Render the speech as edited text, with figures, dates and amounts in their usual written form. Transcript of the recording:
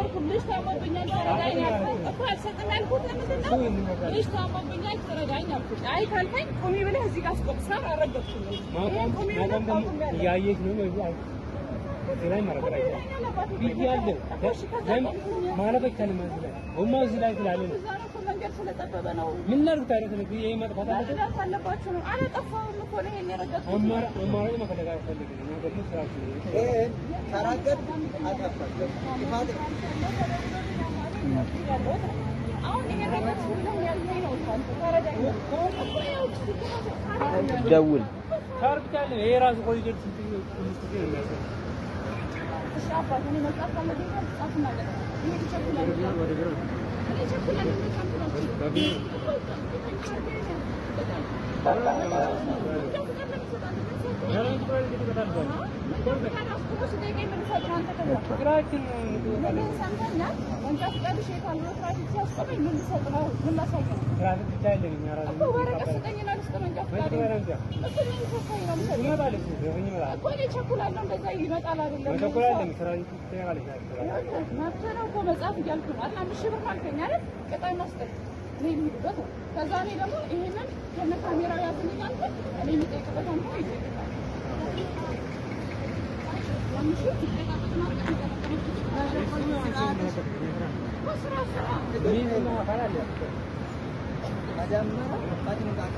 አልተናገርኩም። ልጅ ታሞብኛል ተረዳኝ ያልኩት እኮ አልሰጥም ያልኩት ለምንድን ነው? ልጅ ታሞብኛል ተረዳኝ አልኩት። አይ ካልከኝ ቁሚ ብለህ እዚህ ጋር አስቆም። ሳር አልረገጥኩም። ይሄን ቁሚ ብለህ ማቆም ደግሞ ቆሜያለሁ። እያየች ነው ነው እዚህ ላይ ማረግ አይቻልም ብያለሁ። ለምን ማለፍ አይቻልም? እዚህ ላይ ጎማው እዚህ ላይ ስላለ ነው። እዛ ነው እኮ መንገድ ስለጠበበ ነው። ምን ላድርግ ታዲያ? ስለዚህ ይሄ መጥፋት አለበት። መረዳት አለባችሁ ነው። አላጠፋሁም እኮ ነው ይሄን የረገጥኩት። አማራጭ መፈለግ አያስፈልግም። እኛ ደግሞ ስራችን ነው። ይሄን ተራገጥ አጠፋች። ጥፋት አሁን ይሄን ረገጥኩ ብለህ ያልከኝ ነው እኮ አንተ ተረዳኝ እኮ ያው ደውል። ሳር ብቻ አለ። ይሄ ራሱ ኮሪደር ስንት ጊዜ ነው የሚያሳየው? እሺ አባት፣ እኔ መጻፍ ካለብኝ ጻፍና ገና ይሄ እቸኩላለሁ። እኔ እቸኩላለሁ። እኔ በጣም ስራችን ነው። ትራፊክ ብቻ የለም። እኛ ራሱ ይመጣል እኮ ዘበኝ ይመጣል። መቸኮል አይደለም፣ ስራ ትጠየቃለች። መብትህ ነው እኮ መጻፍ እያልኩ ነው አይደል? 5,000 ብር ነው አልከኝ አይደል? ቅጣኝ መስጠት እኔ የሚሄድበት ነው። ከዛ እኔ ደግሞ ይሄንን ከነ ካሜራው ያዝልኝ አልኩኝ። እኔ የሚጠይቅበት አንተ ይጠይቃል። 5,000 ይቀጣበት ማለት እኮ ስራ ስራ የሚይዝማ አካል አለ። መጀመሪያ በጥንቃቄ